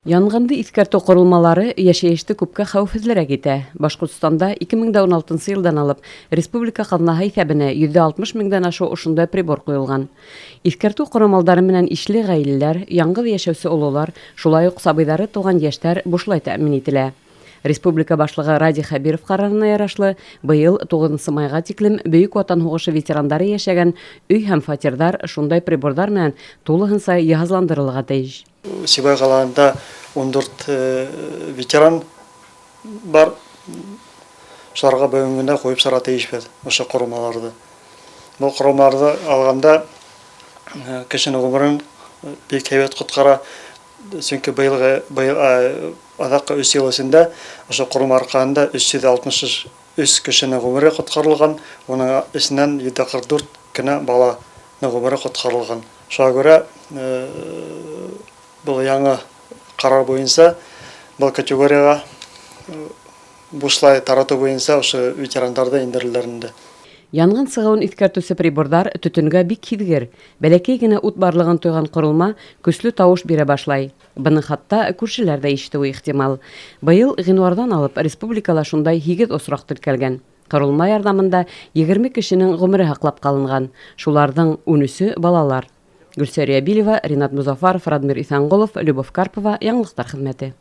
Янғынды иҫкәртеү ҡоролмалары йәшәйеште күпкә хәүефһеҙлерәк итә. Башҡортостанда 2016 йылдан алып республика ҡаҙнаһы иҫәбенә 160 меңдән ашыу ошондай прибор ҡуйылған. Иҫкәртеү ҡорамалдары менән ишле ғаиләләр, яңғыҙ йәшәүсе ололар, шулай уҡ сабыйҙары тыуған йәштәр бушлай тәьмин ителә. Республика башлығы Радий Хәбиров ҡарарына ярашлы, быйыл 9 майға тиклем Бөйөк Ватан һуғышы ветерандары йәшәгән өй һәм фатирҙар шундай приборҙар менән тулыһынса йыһазландырылырға тейеш. Сибай ҡалаһында 14 ветеран бар. Шуларға бөгөнгө көндә ҡуйып сығарырға тейешбеҙ ошо ҡоролмаларҙы. Был ҡоролмаларҙы алғанда кешенең ғүмерен бик һәйбәт ҡотҡара. Сөнки быйылғы быйыл аҙаҡҡы 3 йыл эсендә ошо ҡоролма арҡаһында 363 кешенең ғүмере ҡотҡарылған, уның эсенән 144 кенә баланың ғүмере ҡотҡарылған. Шуға күрә был яңы ҡарар буйынса был категорияға бушлай таратыу буйынса ошо ветерандарҙы индереләр инде. Янғын сығыуын иҫкәртеүсе приборҙар төтөнгә бик һиҙгер. Бәләкәй генә ут барлығын тойған ҡоролма көслө тауыш бирә башлай. Быны хатта күршеләр ҙә ишетеүе ихтимал. Быйыл ғинуарҙан алып республикала шундай 8 осраҡ теркәлгән. Ҡоролма ярҙамында 20 кешенең ғүмере һаҡлап ҡалынған. Шуларҙың 13-ө балалар. Гөлсәрия Билева, Ринат Музафаров, Радмир Иҫәнғолов, Любовь Карпова, Яңылыҡтар хеҙмәте.